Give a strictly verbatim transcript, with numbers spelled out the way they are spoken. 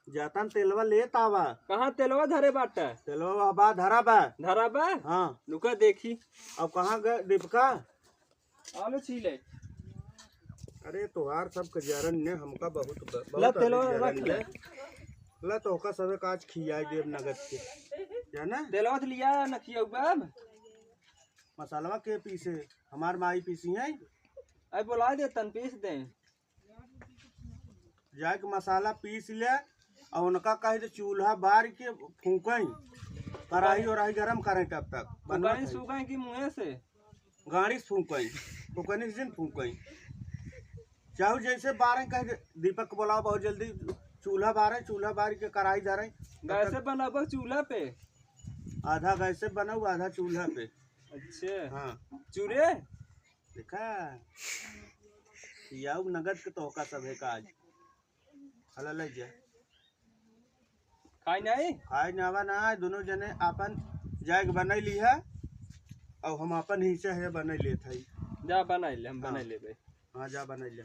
जातन तेलवा लेत आवा। कहाँ तेलवा धरे बाटा? तेलवा बा, धरा बा। धरा बा? हाँ। लुका देखी। अब कहाँ गए दीपका? आलू छीले। अरे तोहार सब कजारन ने हमका बहुत ब-, ला बहुत तेलवा अभी रख जरन ले। ले। ला तोहका सबे का आज खियाई देब नगद के। जाना? तेलवा तो लिया न खियाऊ अब। मसालवा के पीसे? हमार माई पीसी है। अरे बोला दे तन पीस दे। जाके मसाला पीस ले और उनका कहे तो चूल्हा बार के फूकई, कढ़ाई उड़ाई गरम करें तब तक। बनवा फूकई खाई। सूखई की मुँहे से? गाड़ी से फूकई, फूकनी से फूकई। चाहू जैसे बारें कहे दे, दीपक को बोलाओ बहुत जल्दी, चूल्हा बारें, चूल्हा बार के कढ़ाई धरें। गैसे बनाबो चूल्हा पे? आधा गैसे बनाऊ, आधा चूल्हा पे। अच्छा। हाँ। चूरे? देखा, खियाऊ नगद के तोहका सभे का आज। हला ले जा। खाई नहीं? खाई नावा ना, दोनों जने आपन जाए के बनाई ली है, और हम आपन हिस्सा है बनाई लेत हई। जा बनाई ले, हम हाँ। बनाई लेबे। हाँ, जा बनाई ले।